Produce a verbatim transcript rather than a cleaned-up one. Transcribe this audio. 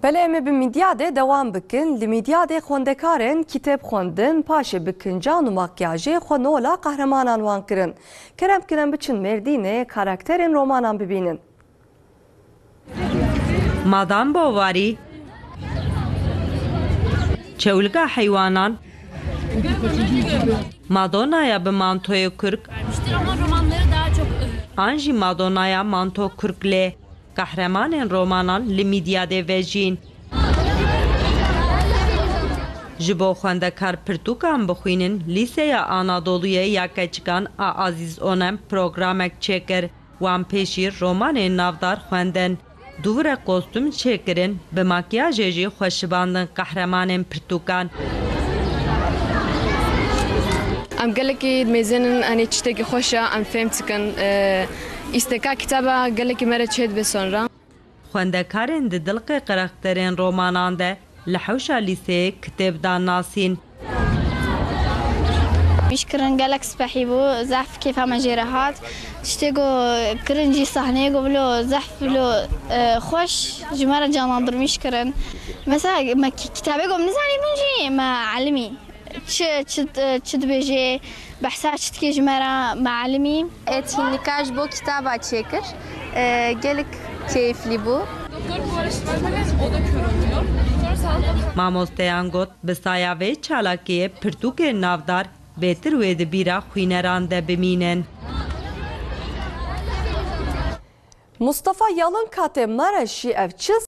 Belê em ê bi Midyadê dewam bikin. Li Midyadê xwendekarên kitêb xwendin, paşê bi kincan û makyajê xwe nola qehremanan wan kirin. Kerem kin em biçin Mêrdînê, karakterên romanan bibînin. Madan Bovarî, Çewlika heywanan, Madonnaya bi mantoyê kurk, Ama romanları daha çok, e, an jî Madonnaya manto kurk lê. Qehremanên romanan li Midyadê vejîn. Ji bo xwendekar pirtûkan bixwînin, Lîseya Anadoluyê ya keçikan a Azîz Onem programek çêkir. Wan pêşî romanên navdar xwendin. Dûvire kostûm çêkirin, bi makyajê jî xwe şibandin qehremanên pirtûkan. Em gelekî mêzênin, enê tiştekî xweş e, em fêm dikin. E, îsteka kitaba gelekî me re çêdibe sonra. Xwendekarên di dilqê karakterên romanan de li hewşa lîseyê kitêb dan nasîn. Mîşkirin gelek spehî bû, zehf kêfa me jê re hat. Tiştê ku kirin jî sahneyê ku bilo zehf bilo, e, xweş ji me re canlandirmîş kirin. Mesela me ki-, kitabê ku em nizanîbûn jî me elimî. Çi, çi, çi dibêjê, behsa çi dikê ji me re me elimî. Etkinlika ji bo kitaba çêkir, e, gelek keyiflî bû. Mamosteyan got, bi saya vê çalakiyê pirtûkên navdar bêtir wê di bîra xwîneran de bimînin. Mustafa Yalın katê me re jî ev çi